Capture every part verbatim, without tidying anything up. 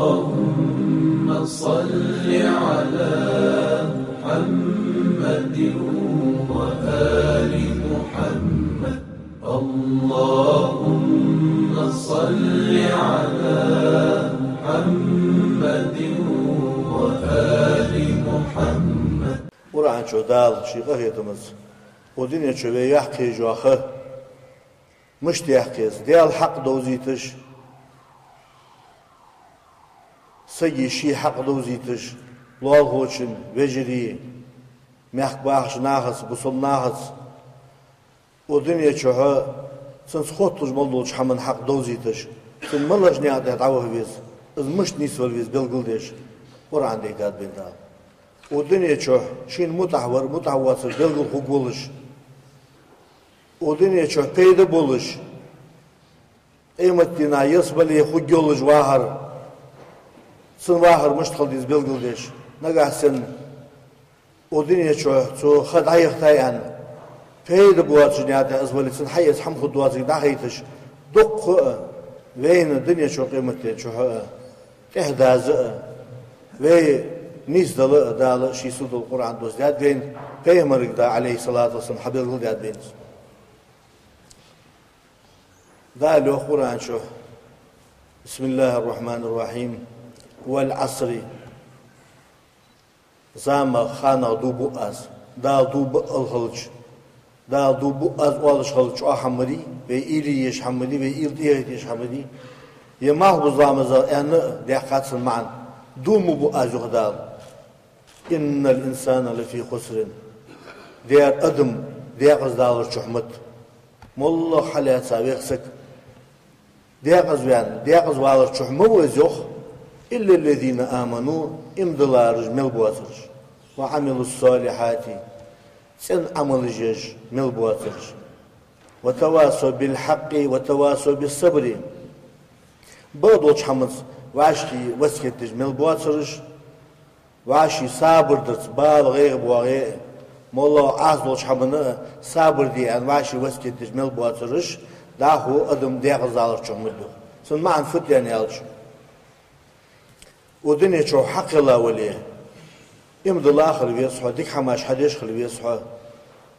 اللهم صل على محمد وآل محمد. اللهم صل على محمد وآل محمد. Къуръан чу Дала ший къахетамца укх дунен чу вай яккха еза йоах. Мишта яккха еза? Даьла хьакъ довзийташ, сага ший хьакъ довзийташ, лоалахочун, вежарий, мехка бахача нахаца, бусалба нахаца. Укх дунен чухь цунца хотталуш мел долча хӀаман хьакъ довзийташ, цунна малагӀча наькъа тӀа дӀаваха веза, из мишта нийсвала веза белгалдеш, Къуръан дайта да вайна Дала. Укх дунен чухь шийна мутӀахь вар, мутӀахь воацар белгала хургволаш, укх дунен чухь пайда болаш, къематдийнахьа ялсмале хургйолаш вахар, цун вахар мишта хила деза белгалдеш, нагахьа санна укх дунен чухь цо ха дӀаяхийтай аьнна, пайда боацача наькъа тӀа из вале, цунна хьаэца хӀама хургдоацилга дӀахайташ, дуккха а вайна дунен чухь, къематден чухь а тӀехьадаза а, вай нийсдала а Дала ший сийдолча Къуръан доссадаьд вайна, пайхамарга да, Ӏалайхи ссалату вассалам, хьабелгалдаьд вайна из. Дала йоах Къуръан чу: بسم الله الرحمن الرحيم. والعصر. Замах, ханах дув буъ аз. Дала дув буъал хилча, Дала дув буъ аз оалаш хилча, чӀоагӀа хӀама ма дий, вай уйла е езаш хӀама ма дий, вай уйла тӀехӀайта езаш хӀама ма дий. Е малхбуза ламаза аьнна а даьккхад цун маӀан, дув ма буъ аз, йоах Дала. إن الإنسان لفي خسر. Дера адам декъаза далар чухь ма да. МоллагӀа хьалаьца вех саг декъаза ваьнна, декъаза валар чухь ма ва из, йоах, إلا الذين آمنوا, иман диллараш мел боацараш, وعملوا الصالحات, цӀена Ӏамалаш еш мел боацараш, وتواصوا بالحق وتواصوا بالصبر, бакъдолча хӀаманца вӀаший васкет деш мел боацараш, вӀаший сабар дарца, бала, гӀайгӀа, боагӀа, моллагӀа Ӏазадолча хӀаманна а сабар де аьнна, вӀаший васкет деш мел боацараш, дӀахо адам декъаза далар чухь ма да, йоах. Цун маӀан фуд аьнна аьлча, укх дунен чухь хьакхелла вале, иман дилла хила веза хьо, дика хӀамаш хьадеш хила веза хьо,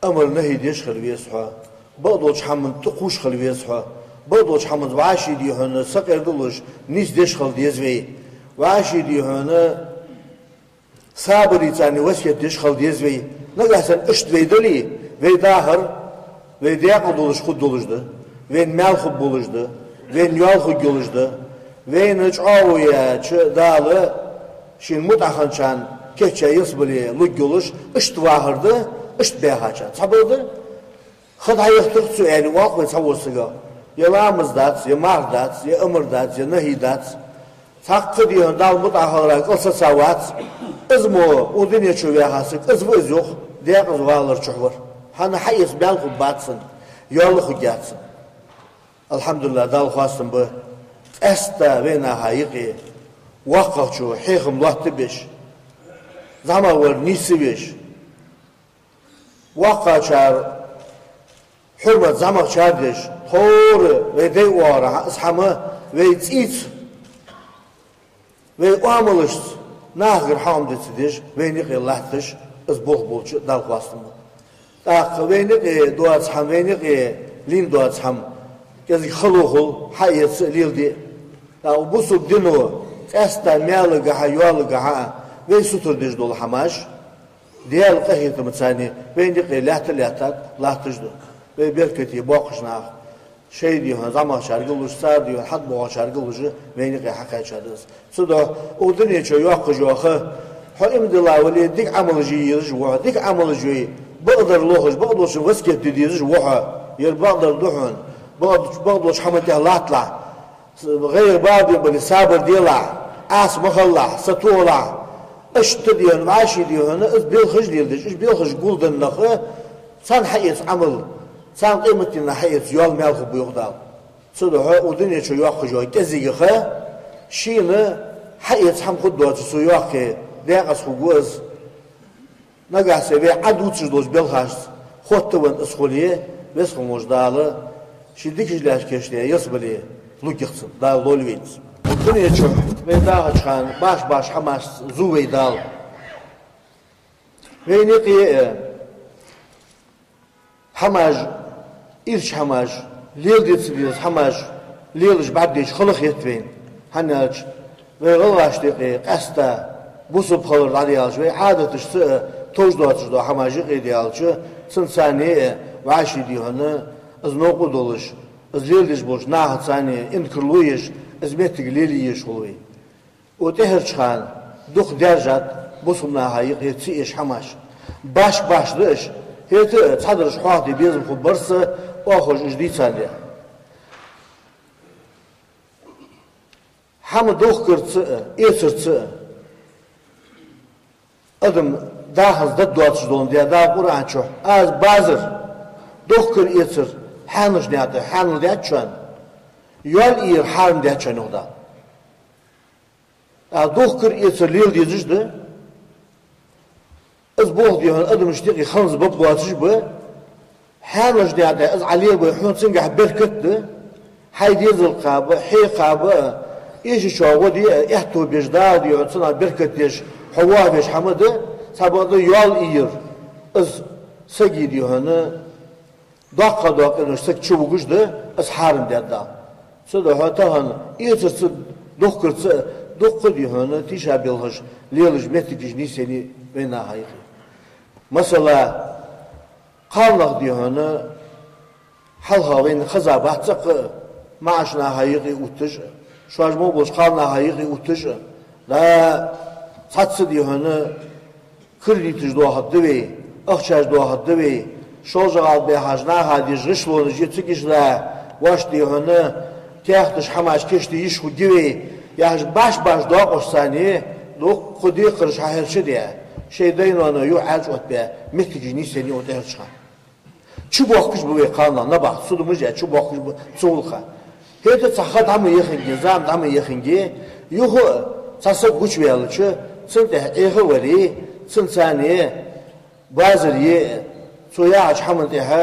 амар-нахӀий деш хила веза хьо, бакъдолча хӀаманна тӀакхувш хила веза хьо, бакъдолча хӀаманца вӀаший, дий хьона, сакъердалуш, нийсдеш хила деза вай. ВӀаший, дий хьона, сабареца васкет деш хила деза вай. Нагахьа санна иштта вай дале, вай дахар вай декъала долаш хургдолаш да, вайна маьл хургболаш да, вайна йоал хургйолаш да, вайна чӀоагӀо яьча Дала шийна мутӀахьа хинначарна кийчъяь ялсмале лургйолаш, иштта вахар да, иштта баьхачарна. Цхьабараш да, ха дӀаяхийтар цо аьле, оал вай цхьаволча сагах: е ламаз дац, е марха дац, е амар дац, е нахӀий дац. Цхьаккха, дий хьона, Далла мутӀахьа хиларах кӀалсаца вац. Из мо укх дунен чу ваьха саг, из ва из, йоах, декъаза валар чухь вар. ХӀана, хьаэца маьл хургбац цунна, йоал а хургьяц цунна. АлхьамдулиллахӀ, Далла хоастам ба, къаьстта вай наха юкъе воккхагӀчо хьехам лоаттабеш, зӀамагӀвар нийсвеш, воккхагӀчар хьурмат зӀамагӀчар деш, тховра вай дай оагӀорахьа из хӀама вай цӀийца, вай оамалашца нахагара хьоам деца деш, вайна юкъе латташ, из болх болча Далла хоастам ба. ТӀаккха вайна юкъе доаца хӀама, вайна юкъе лийнна доаца хӀама кӀезига хало хул, хьаэца а леладе а. ТӀаккха бусалба дино къаьстта маьлагахьа, йоалагахьа а вай сутара деш дола хӀамаш, Даьла къахетамца вайна юкъе латта а латтад, латташ да. Вай беркате боккхийча наха, шоай, дий хьона, зӀамагӀчарга а луш, цар, дий хьона, хьатӀабоагӀачарга а луш, вайна юкъе хьакхаьчад из. Цудухьа укх дунен чу йоаккхаш йола ха, хьо иман дилла вале, дика Ӏамалаш е езаш ва хьо, дика Ӏамалаш йой, бакъдар лохаш, бакъдолчунна васкет де дезаш ва хьо, ер бакъдар да хьона, бакъ-, бакъдолча хӀаман тӀа латталахь, гӀайгӀа, бала бе бале, сабар делахь, Ӏаса ма хилалахь, сатохалахь. Иштта, дий хьона, вӀаший, дий хьона, из белхаш леладеш, уж белхаш гулденна нах, царна хьаэца Ӏамал, царна къематдийнахьа хьаэца йоал, маьл хургба, йоах Дала. Цудухьа укх дунен чу йоаккхаш йола кӀезига ха, шийна хьаэца хӀама хургдоацаш цо йоаккхе, декъаза хургва из. Нагахьа санна вай Ӏадувцаш долча белхашца хоттавенна из хуле, Веза хинна волча Дала ший дикача лаьшкашца ялсмале лургья-кх цунна. Дала лолда вайна из. Дунен чу вай дахача хана баш-баш хӀамаш зу вай Дала. Вайна юкъе, э, хӀамаш, ирча хӀамаш, леладе ца деза хӀамаш лелаш бӀаргадайча хала хет вайна. ХӀана аьлча вай гӀалгӀашта юкъе къаьстта бусалба хилар дӀадаьлча, вай Ӏадаташца а товш доацаш дола хӀамаш юкъе даьлча, цунца царна а вӀаший дий хьона, из новкъа долаш, из леладеш болча нахаца царна а инкарло еш, из моттиг лелае езаш хул вай. Укх тӀехьарча хана дукха даьржад бусалба наха юкъе ца эш хӀамаш. Башха-башха да уж, хӀаьта а цхьадараш хьоахаде безам хургбар са, оаха уж дийцар де. ХӀама дохкарца а, эцарца а адам даханза даргдоацаш доландаь Дала Къуръан чу: аз базар, дохкар-эцар хьанал даьд, хьанал даьд шоана, йоал ийяр хьарам даьд шоана, йоах Дала. ТӀаккха дохкар-эцар леладезаш да. Из болх дий хьона адамашта юкъе ханза бакъ боацаш ба. Хьанал даьд из Ӏа лелабе, хьона цунгахь беркат да. Хьай дезал кхаба, хье кхаба, эшачоа гӀо де а, аьттув беш Дала дий хьона цунах беркат деш, хьо воавеш хӀама да. Цхьабакъда йоал ийяр, из сага дий хьона доккха-доккха къинош саг чу вугаш да, из хьарам даьд Дала. Цудухьа тахан эцарца, дохкарца дуккха дий хьона тийша белхаш лелаш моттигаш нийсъеннай вай наха юкъе. Масала, кхалнах дий хьона, хьалха вайна хеза бац цхьаккха а, маӀача наха юкъе увтташ а, шоаш мо болча кхалнаха юкъе увтташ а, да, цхьацца дий хьона, кредиташ доахаргда вай, ахчаш доахаргда вай, шолжа гӀалат баьхача наха деш гӀишлонаш я цига иштта, вешта дий хьона, каьхаташ, хӀамаш кийчде йиш хургья вай, яхаш баш-баш доакъошца царна дуккха декхараш хьахьерча а даь, шоай дай-ноаной юхь Ӏаьржа оттабаь моттигаш нийсъеннай укх тӀехьарча хана. Чубохкаш ба вай кхалнах набахта, судамаш а даь чубохкаш ба цу гӀулакха. ХӀаьта цхьа ха дӀа ма яханге, зама дӀа ма яханге, юха а цхьа саг гучаваьлча, цунна тӀехьа Ӏеха а вале, цунца царна базар е а, цо яхача хӀаман тӀехьа,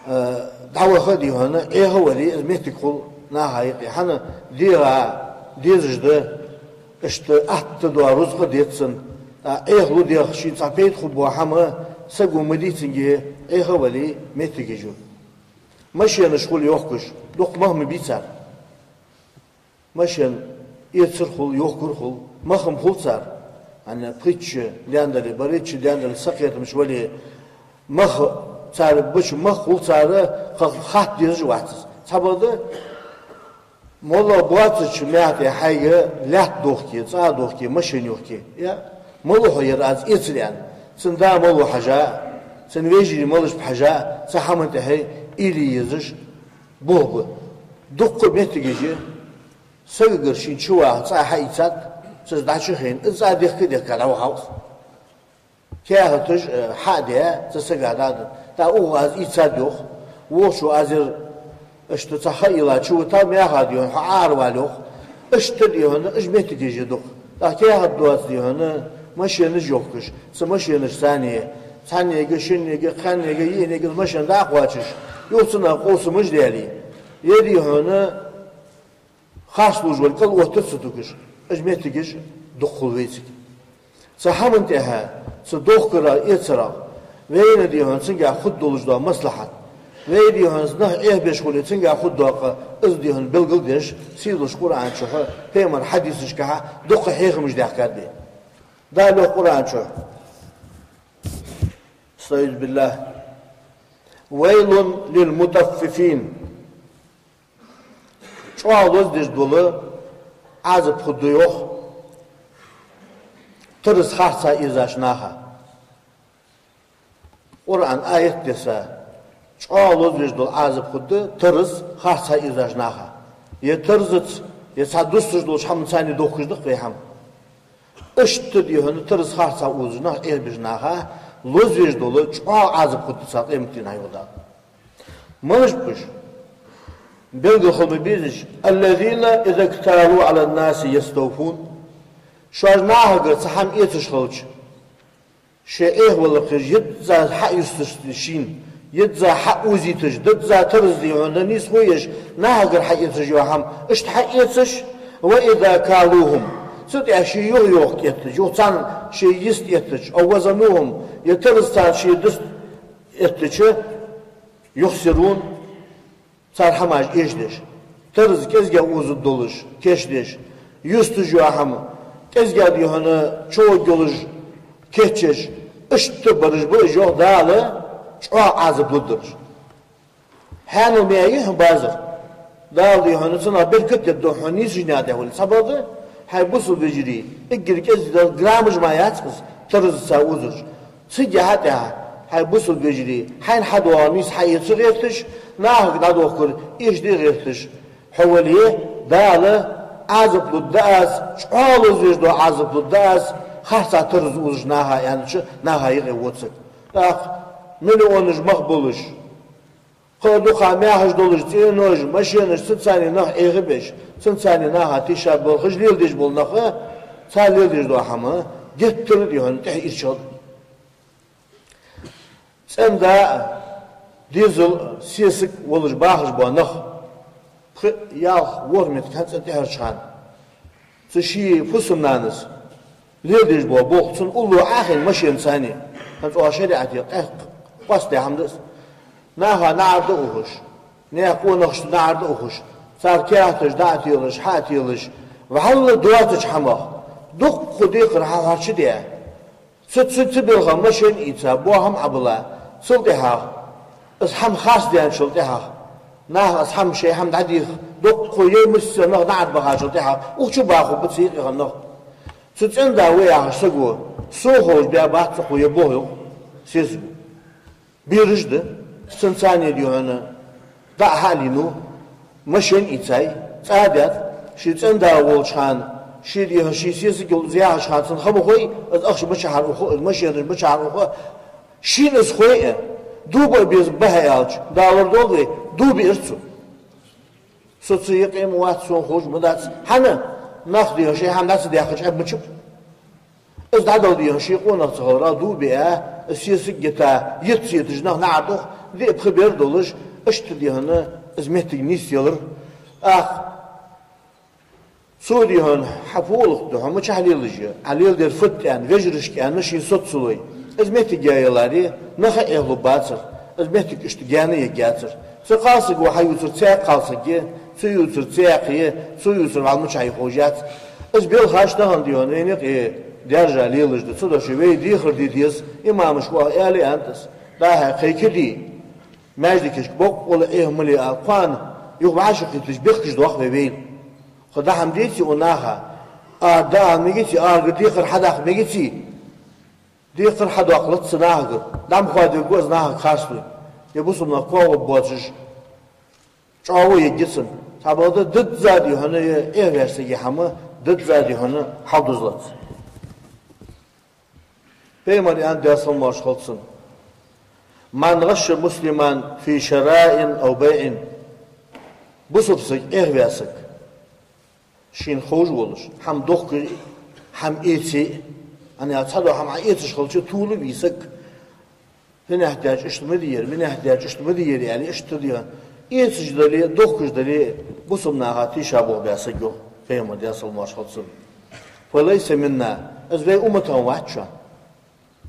э, дӀаваха а дий хьона, Ӏеха а вале, из моттиг хул наха юкъе. ХӀана, дегӀа дезаш да, иштта атта дола рузкъа деццан, а, Ӏехалу дегӀа, шийна цхьа пайда хургбола хӀама саго ма дий цунга, Ӏеха а вале, моттигаш я. Машенаш хул йохкаш, дукха мах ма бий цар. Машен эцар хул, йохкар хул, мах-м хул цар. ХӀана, пхийтта шу даьнна дале, барайтта шу даьнна дале, сакхетамаш вале, мах цар бача, мах хул цар, кхы хатта дезаш вац из. Цхьабакъда, моллагӀа боацача мехка хьайга лаьтта дохке, цӀа дохке, машен йохке. Я, малав хьо ер аз эцар аьнна, цун да малав хьажа, цун вежарий малаш ба хьажа, цу хӀаман тӀехьа уйла е езаш болх ба. Дуккха моттигаш я, сагагара шийна чуваха цӀа хьаийцад, цо из дӀачухайна, из цӀа дехка-дехка дӀавахав. Каьхаташ, э, хьа а даь, цу сага дӀа а даь. ТӀаккха укхо аз ийцад йоах, вокхо аз ер иштта цхьа ха а йилла чувитав, мехах дий хьона хьо аравала йоах. Иштта дий хьона, уж моттигаш я дукха. ТӀаккха каьхат доацаш дий хьона, машенаш йохкаш, цу машенашца царна, цхьаннега, шиннега, кхаьннега, йиъннега машен дӀа а кхоачаш, юха цунах къовсамаш а даьле, е дий хьона, харц лувш вар кӀал оттар ца тугаш, уж моттигаш дукха хул вайцига. Цу хӀаман тӀехьа, цу дохкарах, эцарах, вайна дий хьона цунгахь хургдолаш дола маслахьат, вай дий хьона нах Ӏехабеш хуле цунгахь хургдола къа, из дий хьона белгалдеш, сийдолча Къуръан чухь, пайхамара хьадисашкахь дукха хьехамаш даьхкад вай. Дала йоах Къуръан чу: أعوذ بالله. ويل للمطففين. ЧӀоагӀа лозадеш дола Ӏазап хургда йоах тараз харцахьа эзача наха. Къуръан аят дийца, чӀоагӀа лозавеш дола Ӏазап хургда тараз харцахьа эзача наха. Е таразаца, е цхьа дусташ долча хӀамаца царна дохкаш да-кх вай хӀама. Иштта дий хьона тараз харцахьа озаш нах, Ӏехабеш наха лозавеш дола чӀоагӀа Ӏазап хургда царна къематдийнахьа, йоах Дала. Малаш ба уж? Белгал хила ма безий уж: الذين إذا اكتالوا على الناس يستوفون. Шоаш нахагара цхьа хӀама эцаш хилча, шоай Ӏехаваларах йизза хьаюсташ шийна, йизза хьаозийташ, дизза тараз дий хьона нийсхо еш, нахагара хьаэцаш йола хӀама, иштта хьаэцаш, وإذا كالوهم, цу тӀа ший юха йохка эттача, юха царна ший йист эттача, أو وزنوهم, е тараза царна ший дуста эттача, يخسرون, цар хӀамаш эшадеш. Тараза кӀезига узаш долаш, кийчдеш. Юсташ йола хӀама кӀезига дий хьона чӀоагӀа йолаш, кийчъеш. Иштта бараш ба уж, йоах Дала, чӀоагӀа Ӏазап лургдараш. Хьанал ма йий хьона базар. Дала дий хьона цунах беркат дергда хьона нийсача наха тӀа хьона. Цхьабакъда, хӀай бусалба вежарий, эггара кӀезига граммаш мара яц из, таразаца узаш. Цига хьа тӀехьа, хӀай бусалба вежарий, хьайна хьадоагӀа нийса хьаэца гӀерташ, нахага дӀадохкар эшаде гӀерташ. Хьо вале, Дала Ӏазап лургда аз, чӀоагӀа лазаш дола Ӏазап лургда аз, харцахьа тараза узаш наха, аьннача, наха юкъе вода саг. ТӀаккха миллионаш мах болаш, кхы а дукха мехаш долаш, цӀенош, машенаш, цунцара нах Ӏехабеш, цунцара наха тийшаболх хьажа леладеш бола нах, цар леладеш дола хӀама геттара дий хьона тӀехьа ирчал. ЦӀен-да а, дезал а, сесаг а волаш бахаш бола нах, пхи, ялх, ворхӀ моттиг хӀанз цӀен тӀехьарча хана, цу ший фусам-нанас леладеш бола болх, цунна уллув Ӏохайна машенаца, хӀанз цу шариӀате къаьст-, къоастадаь хӀама да из. Наха наӀар дӀаухаш, наьха къонахчоа наӀар дӀаухаш, цар каьхаташ дӀа а телаш, хьа а телаш, вӀалла доацача хӀамах дуккха декхар хьахьарчадаь, цу, цу, цу балха машен а ийца, боахам а Ӏобилла, цул тӀехьагӀа из хӀама харцдаьнначул тӀехьагӀа, наха из хӀама, шоай хӀама дӀадийха, дуккха е мишта нах наӀарга бахачул тӀехьагӀа, укх чу бахаргба цу юкъе хинна нах. Цу цӀен-да ва яхача саго, сона ховш, баь бац укхо ер болх, йоах сесаго. Бераш да, цунцара дий хьона дӀа а хьалийнав, машен а ийцай, цӀа а даьд, ший цӀен-да волча хана, ший дий хьона, ший сесаг йолаш из яхача хана цунна ха ма хой, из ахча мичахьара уха, из машенаш мичахьара уха, шийна из хой а, дув биа беза ба хьа аьлча, Дала лорадолда вай, дув биар цо. Со цу юкъе ма вац, сона ховш ма дац. ХӀана? Нах дий хьона шоай хӀама дӀа ца даьккхача Ӏеббача ба. Из дӀадала дий хьона ший къонах ца хиларах дув биа, из сесаг йита, йита сеташ нах наӀар дух, диъ-пхи бер долаш, иштта дий хьона из моттиг нийсъялар. ТӀаккха цо дий хьона, хьа фу гӀулакх да, хьо мичахьа лелаш я, Ӏа леладер фуд аьнна, вежарашка аьнна, шийна соц ца лой. Из моттиг яь яларе, нах а Ӏехалургбацар, из моттиг иштта гаьна ергьяцар. Цу кхалсаго хьаювцар цхьаькха кхалсаг я, цо ювцар цхьаькха я, цо ювцар вӀалла мичахьа я ховш яц. Из белхаш тахан дий хьона вайна юкъе даьржа лелаш да, цудухьа вай дехар де деза, имамаша оаха аьле а аьннад из. ДӀа-хьа кхайкаде, маьждигашка боккъала Ӏеха ма ле ала, кхоана юха вӀашагӀкхеташ бехкаш доах вай вайна. Кхы дӀа-хӀама деций укх наха? А, дӀа-хӀама мегаций, аргара декхар хьадаккха мегаций? Декхар хьадоаккхалац цу нахагара. ДӀа ма хоадавергва из нахага харцлуш. Е бусалба нах коа гӀоргбоацаш чӀоагӀо ергья цунна. Цхьабакъда дизза дий хьона е Ӏехаваьча сага хӀама, дизза дий хьона хьалдузлац. Пайхамара аьннад, Даьла салам-моаршал хилда цунна: «من غش مسلما في شراء أو بيع». Бусалба саг Ӏехаваь саг, шийна ховш волаш, хӀама дохка, хӀама эце, хӀана аьлча цхьадола хӀама Ӏа эцаш хилча, тувла вий саг. Винех даьча иштта ма дий ер, винех даьча иштта ма дий ер, аьле, иштта дий. Эцаш дале, дохкаш дале, бусалба наха тийшаболх баь саг, йоах Пайхамара, Даьла салам-моаршал хилда цунна, «فليس منا», из вай умматах вац шоана.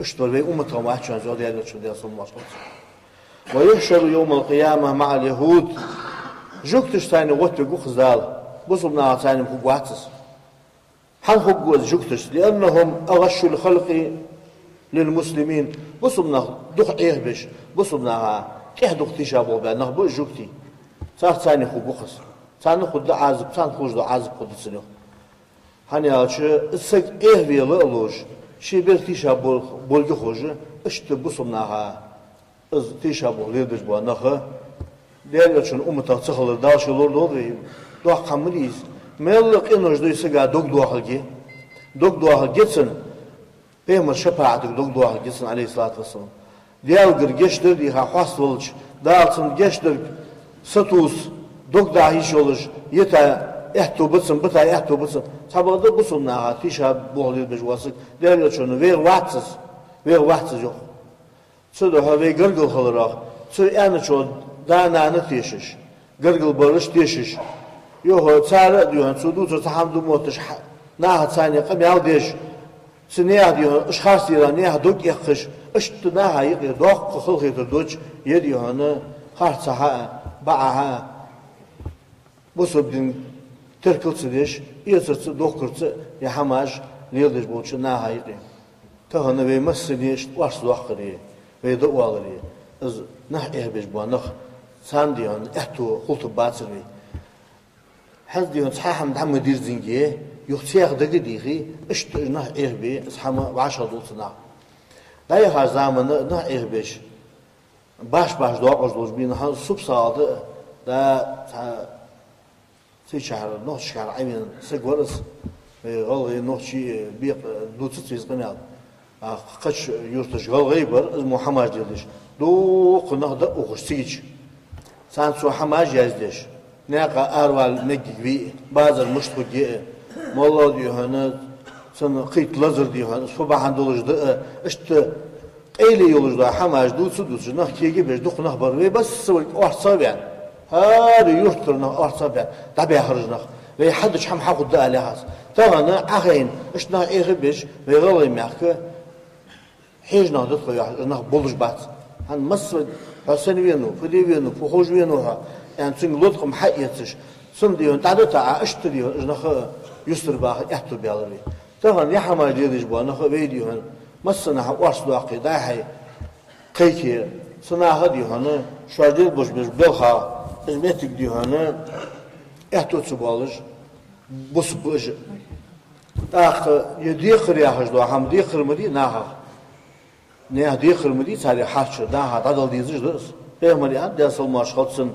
Иштта вай умматах вац шоана из, йоах Даьла Элчано, Даьла салам-моаршал хилда цунна. «ويحشر يوم القيامة مع اليهود». Жугташца цхьана гӀоттавергва-кх из Дала, бусалба нахаца цхьана хургвац из. ХӀана хургва из жугташца? «لأنهم أغش الخلق للمسلمين». Бусалба нах дукха Ӏехабеш, бусалба наха тӀех дукха тийшаболх баь нах ба уж жугтий. Царца цхьана хургва-кх из. Царна хургда Ӏазап, царна хулаш дола Ӏазап хургда цунна, йоах. ХӀана аьлча, из саг Ӏехавела а ловш, ший бер тийша бол-, болга ховш, иштта бусалба наха из тийшаболх лелабеш бола нах Даьла Элчан умматах ца хилар Дала шоана лорадолда вай. Доккха хӀама ма дий из. Мел къинош дой сага дог доахалга. Дог доахалга цунна, Пайхамара шапаӀатага дог доахалга цунна, عليه الصلاة والسلام. Даьлагара гешт дар дийха хьоаставалча, Дала цунна гешт дарга сатувса, дог даха йиш йолаш, йита аьттув ба цун, бита аьттув ба цун. Цхьабакъда бусалба наха тийшаболх лелабеш вола саг, Даьла Элчано, вайх вац из, вайх вац из, йоах. Цудухьа вай гаргара хиларах, цо аьнначох да-нана тешаш, гаргара бараш тешаш, Юха цар а, дий хьона, цо дувцар цхьа хӀама да мотташ, хьа-, наха царна къамаьл деш, цу наьха, дий хьона, уж харцдерах наьха дог эккхаш, иштта наха юкъе доккха халахетар долча, е, дий хьона, харцахьа а, бакъахьа а, бусалба дин теркал ца деш, эцарца а, дохкарца а ер хӀамаш леладеш болча наха юкъе. Тахан вай массане иштта орц доаккхаре, вай дӀаоаларе, из нах Ӏехабеш бола нах, царна, дий хьона, аьттув хулийтаргбацар вай. ХӀанз, дий хьона, цхьа хӀама дӀа ма дирзинге, юха цхьаькха дага а дийхе, иштта уж нах Ӏехабе, из хӀама вӀашагӀдолаш цу наха. ДӀаяхача заман нах Ӏехабеш, башха-башха доакъош долаш бий, хӀанз субсалда, да, цхьа цигачахьара, нохчашкахьара Ӏовена саг вар из, э, гӀалгӀай, нохчий, э, бекъа дувцац вай из къамаьл. А кхыча юрташ гӀалгӀай бар, из мо хӀамаш леладеш. Дукха нах дӀаухаш цигача. Царна цо хӀамаш яздеш. Наькъа аравала мегаш вий, базар мишта хургья, моллагӀа, дий хьона, цун кхийтта лазар, дий хьона, фу бахьан долаш да, иштта къайле йолаш дола хӀамаш дувца а дувцаш, нах кегабеш дукха нах бар, вай массаварг орцагӀа а ваьнна. ХӀара юртара нах орцагӀа а ваьнна, дӀабаьхараш нах. Вай хьадича хӀама хьахургда аьле хьац. Тахан Ӏохайна, иштта нах Ӏехабеш, вай гӀалгӀай мехка хьежа нах да тхо яхаш, уж нах болаш бац. ХӀанз массаварг: «Хьо сенна венав, фу де венав, фу ховш венав хьо?» — аьнна, цунга латкъам хьаэцаш, цунна, дий хьона, дӀадита а, иштта, дий хьона, уж нах юстара баха аьттув баьлар вай. Тахан ер хӀамаш леладеш бола нах а вай, дий хьона, массанахьа орц доаккхе, дӀа-хьа кхайке, цу наха, дий хьона, шоаш лелабеш болча балхах, из моттиг, дий хьона, аьттув ца боалаш, бусалба ба уж. ТӀаккха ер декхар яхаш дола хӀама, декхар ма дий нахах. Наьха декхар ма дий царех хьарча, наха дӀадала дезаш да из. Пайхамара аьннад, Даьла салам-моаршал хилда цунна: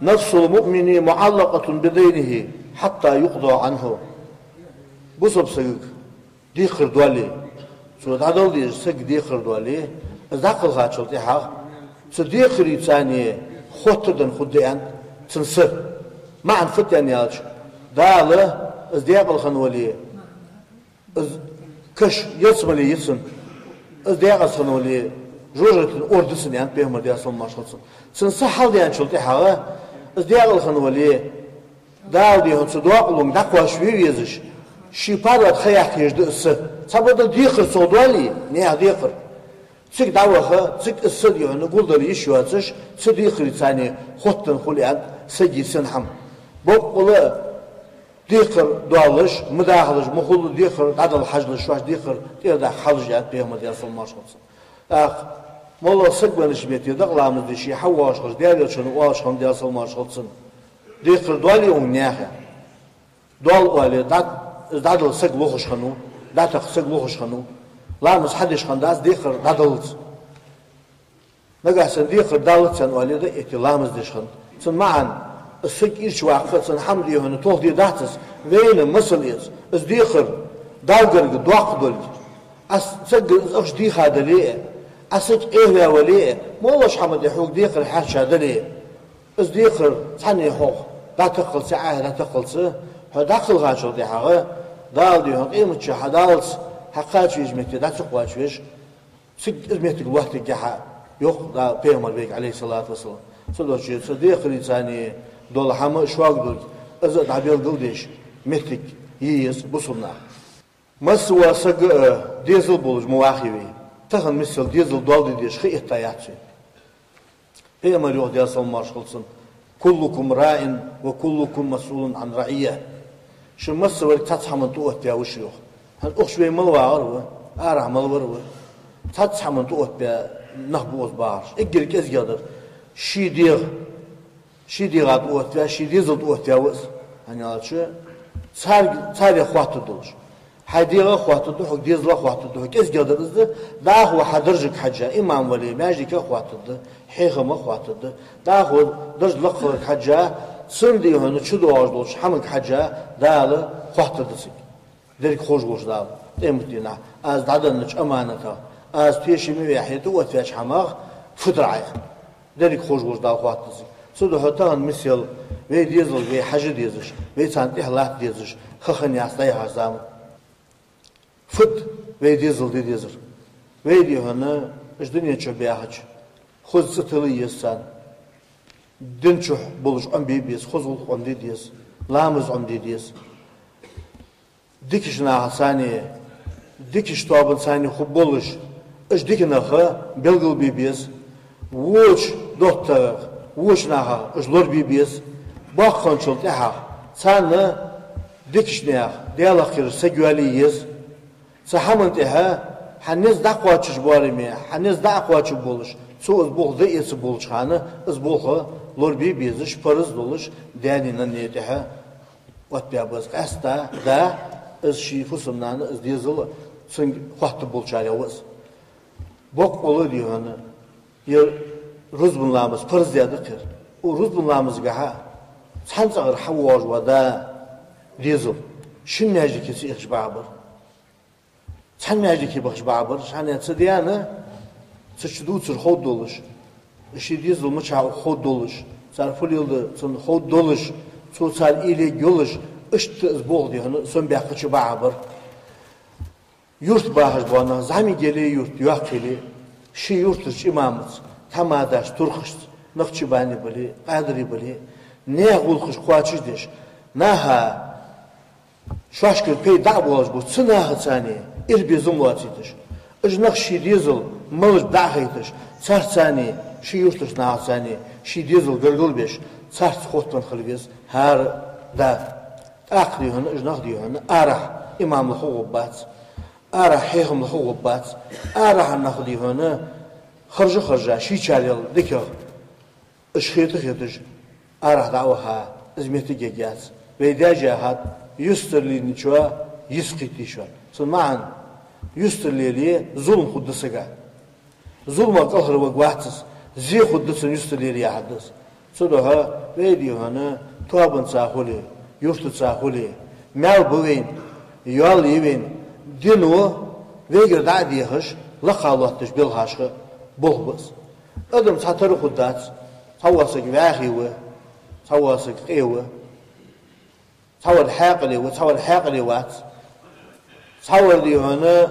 «نفس المؤمن معلقة بدينه حتى يقضى عنه». Бусалба сагага декхар доале, цо дӀадала дезаш сага декхар доале, из дӀакхелхачул тӀехьагӀа цу декхарца хоттаденна хургда, аьннад, цун са. МаӀан фуд аьнна аьлча, Дала из декъала хинна вале, из каш ялсмале я цун, из декъаза хинна вале, жожагӀатен ора да цун, аьннад Пайхамара, Даьла салам-моаршал хилда цунна. Цун са хьалдаьнначул тӀехьагӀа, из декъала хинна вале, Дала, дий хьона, цу доакъалонга дӀакхоачаш ве везаш, ший паргӀата ха яккха езаш да из са. Цхьабакъда декхар цох доале, наьха декхар. Цига дӀаваха, цига из са, дий хьона, гулдала йиш йоацаш, цу декхарца хоттаденна хул, аьннад, сага сенна хӀама. Боккъала декхар доаллаш ма дахалаш, ма хулла декхар дӀадала хьажалаш, шоаш декхар тӀера даккха хьалаш, аьннад Пайхамара, Даьла салам-моаршал хилда цунна. ТӀаккха моллагӀа саг веннача метте дакъа ламаз деш, хьавоагӀаш хилча, Даьла Элчано оалаш хиннад, Даьла салам-моаршал хилда цунна: «Декхар доале укхунга, наьха?» Доал оале, дӀа-, из дӀадала саг лохаш хиннав, дӀатаккха саг лохаш хиннав. Ламаз хьадеш хиннадац декхар дӀадаллалца. Нагахьа санна декхар даллалца аьнна оале, дӀаэтте ламаз деш хиннад. Цун маӀан: из саг ирча ваккха, цун хӀама, дий хьона, тохаде дац из, вайна масал эца. Из декхар Далла гарга доккха долга. Ӏа саг из ахча дийха дале а, Ӏа саг Ӏехаваь вале а, моллагӀча хӀаман тӀа хьога декхар хьарча дале а, из декхар цхьанне хьох дӀатакхалца, Ӏа дӀатакхалца, хьо дӀакхелхачул тӀехьагӀа, Дала, дий хьона, къематди хьадаллалца, хьо кхача везача метте дӀа ца кхоачавеш, цига из моттиг лоаттаргья хьа, йоах Дала Пайхамара вайга, Ӏалайхи ссалату вассалам. Цудухьа цу декхарца дола хӀама шога долга, из а дӀабелгалдеш, моттиг е еза бусалба наха. Масса вола саг а дезал болаш ма вахий вай. Тахан миссел дезал доал де дезаш ха этта яц вай. Пайхамара йоах, Даьла салам-моаршал хилда цунна: «كلكم راع وكلكم مسؤول عن رعيته». Шун массаварг цхьацца хӀаман тӀаоттаваь ва шо, йоах. ХӀанз укхаза вай мел вагӀар ва, арахьа мел вар ва. Цхьацца хӀаман тӀаоттаваь нах ба укхаза багӀараш. Эггара кӀезигагӀдар ший дегӀ, ший дегӀа тӀаоттаваь, ший дезал тӀаоттаваь ва из. ХӀана аьлча, царг-, царех хоаттаргдолаш. Хьай дегӀах хоаттаргда хьога, дезалах хоаттаргда хьога. КӀезигагӀдар из да: дӀахо хьа даржага хьежжа, имам вале, маьждигах хоаттаргда, хьехамах хоаттаргда. ДӀахо дарж лакха хиларга хьежжа, цун, дий хьона, чудоагӀаш долча хӀамага хьежжа Дала хоаттаргда цига. Деррига ховш волча Дала, къематдийнахьа, аз дӀаденнача аманатах, аз тешаме ваь, хье тӀаоттаваьча хӀамах фу дир Ӏа, аьнна. Деррига ховш волча Дала хоаттаргда цига. Цудухьа тахан миссел вай дезалга вай хьажа дезаш, вай царна тӀехьа латта дезаш ха хиннаяц дӀаяхача заман. Фуд вай дезал де дезар? Вай, дий хьона, уж дунен чу баьхача, хоза цӀи тилла еза царна. Дин чу болаш Ӏомабе беза, хоза гӀулакх Ӏомаде деза, ламаз Ӏомаде деза. Дикача нахаца, дикача тоабаца хургболаш, уж дика нах белгалбе беза. Воча доттагӀа, воча наха уж лорабе беза. БоккхагӀчул тӀехьагӀа царна, дикача наьха, Даьлах кхераш саг йоалае еза. Цу хӀаман тӀехьа хьа низ дӀакхоачаш боараме, хьа низ дӀакхоачаш болаш, цо из болх дӀаэца болча хана, из болх лорабе безаш, парз долаш, даьна-нанна тӀехьа оттабе беза. Къаьстта да, из ший фусам-нана, из дезал цунга хоттаб болчарех ва из. Боккъала, дий хьона, ер рузбан ламаз парз даьд-кх ер. Укх рузбан ламазгахьа цхьан цӀагӀара хьавоагӀаш ва да дезал, шин маьждиге ца эхаш бахьа бар. Цхьан маьждиге бахаш бахьа бар, хӀана аьлча цу даьна цу чу дувцар ховргдолаш, ший дезал мичахьа ва ховргдолаш, цар фу леладу цунна ховргдолаш, цо цар уйла ергйолаш, иштта из болх, дий хьона, сомабаьккхача бахьа бар. Юрта бахаш бола нах, зӀамига яле юрт, йоккха яле, ший юртарча имамаца, тхьамадаша, туркхашца, нахчибаьннеи бале, къадареи бале, наьха гӀулакхаш кхоачашдеш, наха шоашкара пайда дӀа а боалаш бола цу нахаца ирабе зама лоацийташ, уж нах ший дезал малаш ба дӀа а хайташ, царца, ший юртарча нахаца ший дезал гаргара беш, царца хоттаденна хила веза хӀара да. ТӀаккха, дий хьона, уж нах, дий хьона, арахьа имамал хургбац, арахьа хьехамал хургбац, арахьара нах, дий хьона, харжа-харжа, шийчарел дикагӀа, уж хета-хеташ, арахьа дӀа а ваха, из моттиг ергьяц. Вай даьша яхад: юстара лийнначоа йист кхийтте шоана. Цун маӀан: юстара лелае, зулам хургда сага. Зуламах кӀалхарваргвац из, зе хургда цунна юстара лелае, яхад из. Цудухьа вай, дий хьона, тоабанца хуле, юртаца хуле, маьл ба вайна, йоал я вайна, дино вайгара дӀа а дехаш, лакха лоаттадеш белхаш хила болх ба из. Адам цхьатарра хургдац, цхьавола саг вӀаьхий ва, цхьавола саг къе ва, цхьавар хьаькъале ва, цхьавар хьаькъале вац. Цхьавар, дий хьона,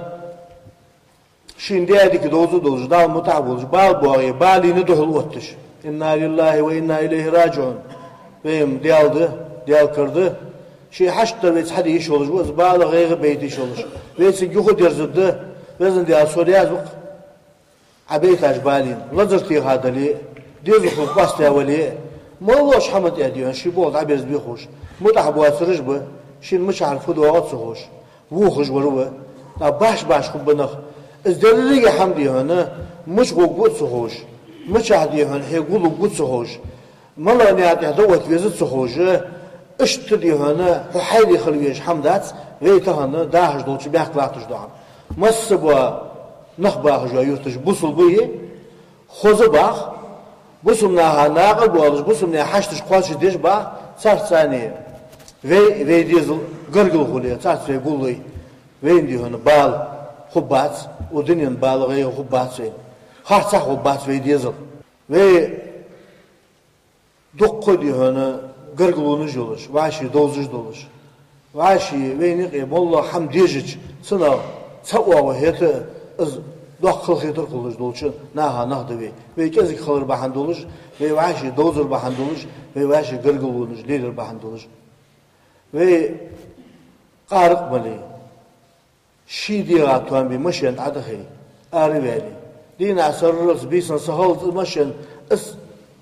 шийна даь дика довза а довзаш, Далла мутӀахьа волаш, бала боагӀе, балийна духьал отташ: «إنا لله وإنا إليه راجعون». Вай-м Даьла да, Даьла кара да. Ший хьашт дар вайца хьаде йиш йолаш ва из, бала-гӀайгӀа байта йиш йолаш. Вай цунга юха дерзаргда, Веза Даьла, со раьза ва-кх Ӏа байтача балийна, лазар теха дале а, дезалхо къоастаяь вале а, моллагӀча хӀаман тӀа, дий хьона, ший болх дӀаберзабе ховш, мутӀахьа боацараш ба, шийна мичахьара фу доагӀа а ца ховш, вохаш вар ва. ТӀаккха баш-баш хургба нах. Из деррига хӀама, дий хьона, мича гӀоргва а ца ховш, мичахьа, дий хьона, хье гуллургва а ца ховш, малагӀча наькъа тӀа дӀаотта веза а ца ховш, иштта, дий хьона, хьо хьайла хила везаш хӀама дац вай тахан дахаш долча мехка латташ дола хӀама. Масса а бола нах бахаш йола юрташ бусалба я, хоза баха, бусалба наха накъа а боалаш, бусалба наьха хьашташ кхоачашдеш баха, царца вай, вай дезал гаргара хуле, царца вай гулле, вайна, дий хьона, бала хургбац, укх дунен бала-гӀайгӀа хургбац вайна, харцахьа хургбац вай дезал. Вай дуккха, дий хьона, гаргалонаш йолаш, вӀаший довзаш долаш, вӀаший вайна юкъе моллагӀа хӀама дежача, цунах цхьа оагӀув хета а, из доккха халахетар хулаш долча наха нах да вай. Вай кӀезига хилар бахьан долаш, вай вӀаший довзар бахьан долаш, вай вӀаший гаргалонаш лелар бахьан долаш. Вай къаракъ мале, ший дегӀа тоам бе машен тӀа дӀадахе, араваьле, дийнахьа сарралца, бийсан сахиллалца машен, из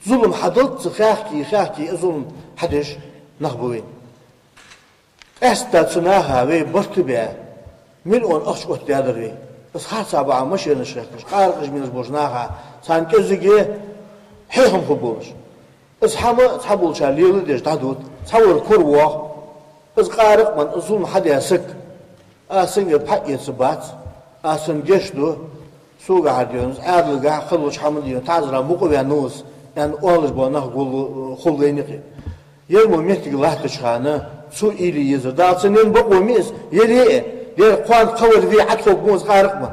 зулам хьадаллалца хаьхке, хаьхке, из зулам хьадеш нах ба вайна. Къаьстта цу наха вай барт а баь, миллион ахча оттадаьдар вай. Из харцахьа бахьа машенаш хехкаш, къаракъаш мелаш болча наха, царна кӀезига хьехам хургболаш. Из хӀама цхьаболчар леладеш дӀадода, цхьавар коравоагӀа. Из къаракъман, из зулам хьадаь саг, аз цунгара пхьа эцаргбац, аз цунна гешт ду, согахьара, дий хьона, из Ӏаьдалгахьа, кхыдолча хӀаман, дий хьона, таӀазара мукъаваьннав из, аьнна, оалаш бола нах гуллу, хул вайна юкъе. Ер мо моттиг латтача хана цо уйла е езар. Дала цунна енна бокъо ма я из, яле а, дера кхоана кхывар ве Ӏотховргва из къаракъман.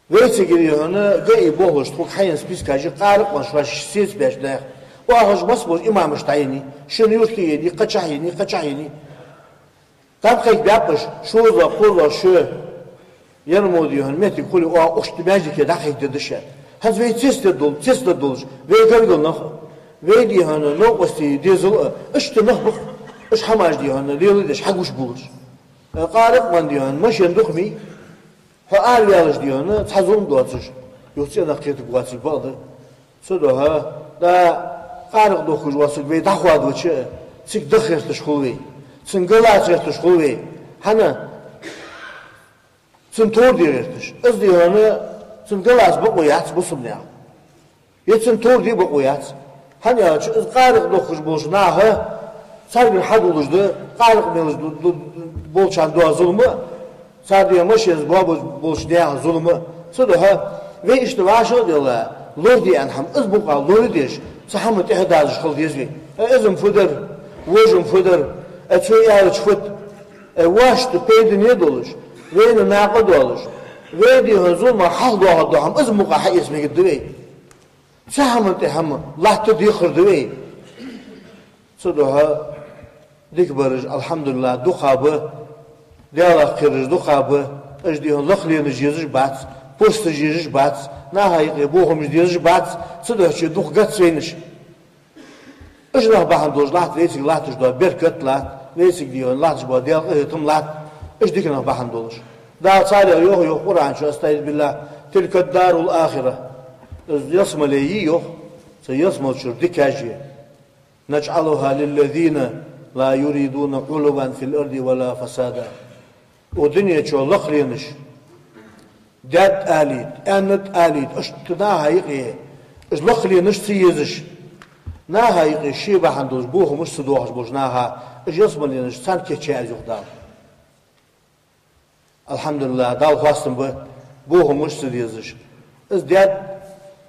Вайцига, дий хьона, ГАИ болхлоша тхога хьаена спискаш я къаракъман шоаш сецабаьча наьха. Оаха масса болча имамашта хьаенай, шун юрта енай, кхычахьа енай, кхычахьа енай. ДӀакхайкабаьб уж, шозза, кхозза, шо, ер мо, дий хьона, моттиг хуле, оаха укх маьждиге дӀакхайкадергда шоана. ХӀанз вай цецдергдол-, цецдергдолаш, вай гаргара нах, вай дий хьона новкъостий, дезал а, иштта нах ба-кх, уж хӀамаш дий хьона леладеш хьагуш болаш. Э, къаракъ ма дий хьона, машен дукха ма йий, хьо араваьлча дий хьона, цхьа зулам доацаш, юха цӀенах кхетаргвоацаш бакъда. Цудухьа, да, къаракъ дохкаш вола саг вай дӀахоадавича, цига даха гӀерташ хул вай, цунна галаца гӀерташ хул вай. ХӀана? Цунна товр де гӀерташ. Из дий хьона, цунна галаца бокъо яц бусалба наьха. Е цунна товр де бокъо яц. ХӀана аьлча, из къаракъ дохкаш болча наха, царгара хьадувлаш да, къаракъ мелаш ду-, ду-, болчарна дола зулам а, цар дий хьона машенаца боабеш болча наьха зулам а. Цудухьа, вай иштта вӀашагӀделла, лораде аьнна хӀама, из мукъагӀа лорадеш, цу хӀаман тӀехьа дазаш хила деза вай. Э, из-м фу дар, вож-м фу дар, э, цо аьлча фуд, э, воашта пайдане а долаш, вайна накъа а долаш, вай дий хьона зуламах хьалхадоахаргдола хӀама из мукъагӀа хьаэца мегаргда вай. Цу хӀаман тӀехьа-м латта дехар да вай. Цудухьа дика бараш, алхьамдулиллахӀ, дукха ба, Даьлах кхераш дукха ба, уж дий хьона лакхленаш езаш бац, посташ езаш бац, наха юкъе бохамаш дезаш бац, цудухьа дукха гац вайнаш. Уж нах бахьан долаш латт вайцига латташ дола беркат, латт вайцига дий хьона латташ бола Даьла къахетам, латт уж дика нах бахьан долаш. Дала царех йоах, йоах Къуръан чу, أستعيذ بالله: تلك الدار الآخرة. Из ялсмале я, йоах, цу ялсмалчура дикаш я. نجعلها للذين لا يريدون علوا في الأرض ولا فسادا. Укх дунен чу лакхленаш, даьд алийта, аьннад алийта, иштта наха юкъе, уж лакхленаш ца езаш, наха юкъе ше бахьан долаш бохамаш ца доахаш болча наха, уж ялсмаленаш царна кийчъяьй из, йоах Дала. АлхьамдулиллахӀ, Далла хоастам ба, бохамаш ца дезаш. Из даьд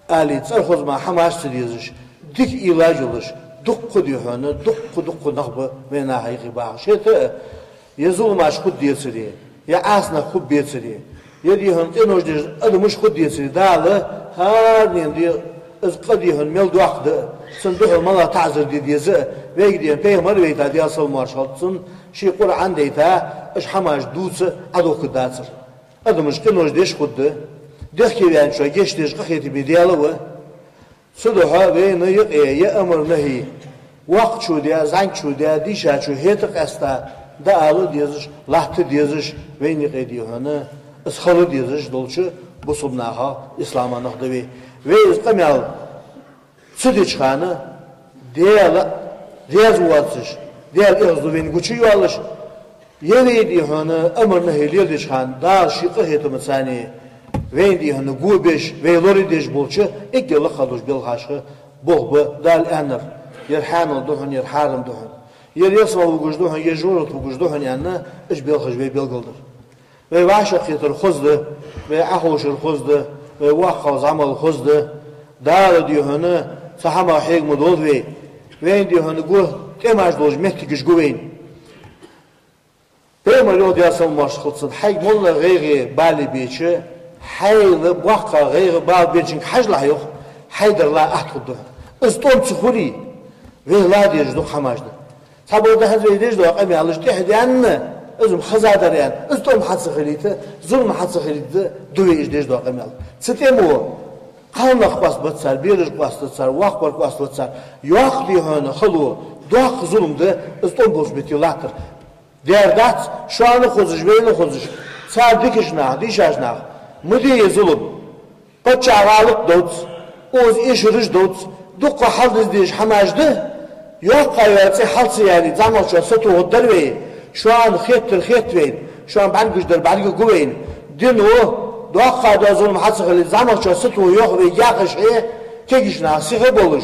алийта, цӀерхоза мара хӀамаш ца дезаш, дика уйлаш йолаш, дуккха дий хьона, дуккха, дуккха нах ба вай наха юкъе бахаш. ХӀаьта а, е зуламаш хургдецаре, е Ӏаса нах хургбецаре, е дий хьона къинош деш адамаш хургдецаре, Дала хӀаранена дий, из къа дий хьона мел доккха да а, цунна духьал малагӀа таӀазар де деза а, вайга дий хьона пайхамар а вайта, Даьла салам-моаршал хилда цунна, ший Къуръан дайта, уж хӀамаш дувца Ӏодохкаргдацар. Адамаш къинош деш хургда, дехкеваьнначоа гешт деш къахетаме Даьла ва. Цудухьа вайна юкъе е амар-нахьи, воккхачо даь, зӀамагӀчо даь, дийшачо хӀета къаьста, дӀаала дезаш, латта дезаш, вайна юкъе дий хьона, из хила дезаш долча бусалба наха, ислама нах да вай. Вай из къамаьл ца деча хана, Даьла раьза воацаш, Даьла эгӀазло вайна гучайоалаш, е вай дий хьона амар-нахьи леладеча хана, Дала ший къахетамца вайна дий хьона го беш, вай лорадеш болча эггара лакхагӀа долча белхашха болх ба Дала аьннар: ер хьанал да хьона, ер хьарам да хьона, ер ялсмала вугаш да хьона, ер жожагӀате вугаш да хьона, аьнна, уж белхаш вай белгалдир. Вай вӀашагӀкхетар хоза да, вай Ӏоховшар хоза да, вай воккхагӀа зӀамагӀал хоза да. Дала дий хьона цу хӀамах хьега ма долда вай. Вайна дий хьона го, тӀемаш долча моттигашка го вайна. Пайхамара йоах, Даьла салам-моаршал хилда цунна: хьайга моллагӀа гӀайгӀа бала беча, хьайна боккхагӀа гӀайгӀа бала бечунга хьажалахь, йоах, хьайдар ла атта хургда хьона. Из тӀом ца хуле, вай ла дезаш дукха хӀамаш да. Цхьабакъда хӀанз вай деш дола къамаьлаш тӀехьа даьнна, из-м хоза дар аьнна, из тӀом хьа ца хилийта, зулам хьа ца хилийта да вай уж деш дола къамаьл. Цу тӀемо кхалнах къоаставац цар, бераш къоаставац цар, воккхагӀбар къоаставац цар. Йоккха дий хьона хало, доккха зулам да из тӀом болча метте латтар. Дера дац, шоана хозаш, вайна хозаш, цар дикача наха, дийшача наха ма де е зулам. ПаччахӀа гӀалат довц, укхаза эшараш довц, дукха хьалдиза дезаш хӀамаш да. ЙоккхагӀа йола цӀи хьал ца яле, зӀамагӀчоа сатохаргдар вай. Шоана хетар хет вайна, шоана бӀаргагуш дар бӀаргагу вайна. Дино, доккха дола зулам хьа ца хиле, зӀамагӀчоа сатоха йоах вайга яхаш хье, кегийча наха сиха болаш,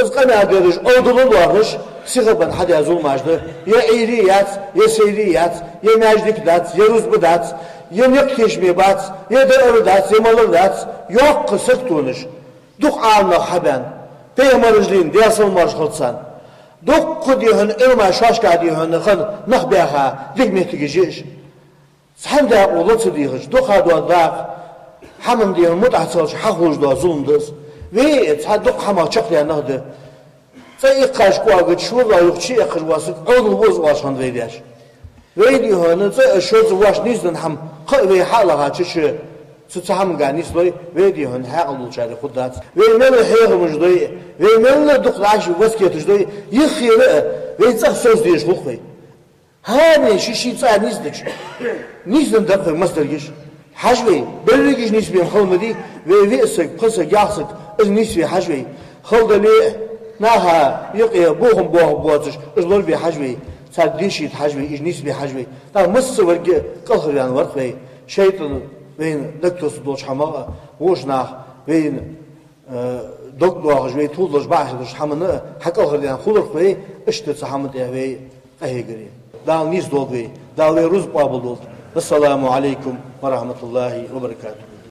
из къамаьл дераш Ӏовдала лоархӀаш, сиха бенна хьадаь зуламаш да. Е Ӏуйре яц, е сайре яц, е маьждиг дац, е рузба дац, е никъ тешаме бац, е даар дац, е малар дац, йоккха саготонаш. Дукха Ӏаламнах хьабаьнна, пайхамараш лийнна, Даьла салам-моаршал хилда царна. Дукха дий хьона Ӏилма шоашкахьа дий хьона хинна нах баьха дика моттигаш я уж. Цхьан дакъо ла ца дехача, дукха дола дакъа, хӀаман дий хьона мутӀахь ца хилча хьахулаш дола зулам да из. Вай цхьа дукха хӀамах чакхдаьнна нах да. ЦӀа иккхача кӀоагача шозлагӀа юха чуэккхаш вола саг Ӏовдал ва из оалаш хиннад вай даьша. Вай дий хьона цӀа а шозза воаш нийсденна хӀама кхы а вай хьалахача, Цу цхьа хӀамангахь нислой, вай дий хьона хьаькъал долчарех хургдац. Вай мел хьехамаш дой, вай мел дукха дӀаш васкеташ дой, юххера а вай цӀагӀа совца дезаш хул-кх вай. ХӀаране ший-ший цӀа нийсдича, нийсденна да-кх вай массадаргаш. Хьажа вай, берригаш нийсбенна хила ма дий, вай виъ саг, пхи саг, ялх саг, из нийсве хьажа вай. Хала дале а, наха юкъе бохам боахаргбоацаш, уж лорабе хьажа вай, царга дешийта хьажа вай, уж нийсбе хьажа вай. ТӀаккха массаварг а кӀалхарваьнна вар-кх вай. ШайтӀа вайна дагатоссаргдолча хӀамах а, воча наха вайна, э, дог доахаш, вай тувладелча бахьаш долча хӀаманна а хьакӀалхардаьнна хулар-кх вай, иштта цу хӀаман тӀа вай къахьегаре. Дала нийсдолда вай, Дала вай рузкъа къоабалдолда. Вассаламу Ӏалайкум ва рахьматуллахӀи ва баракатухӀ.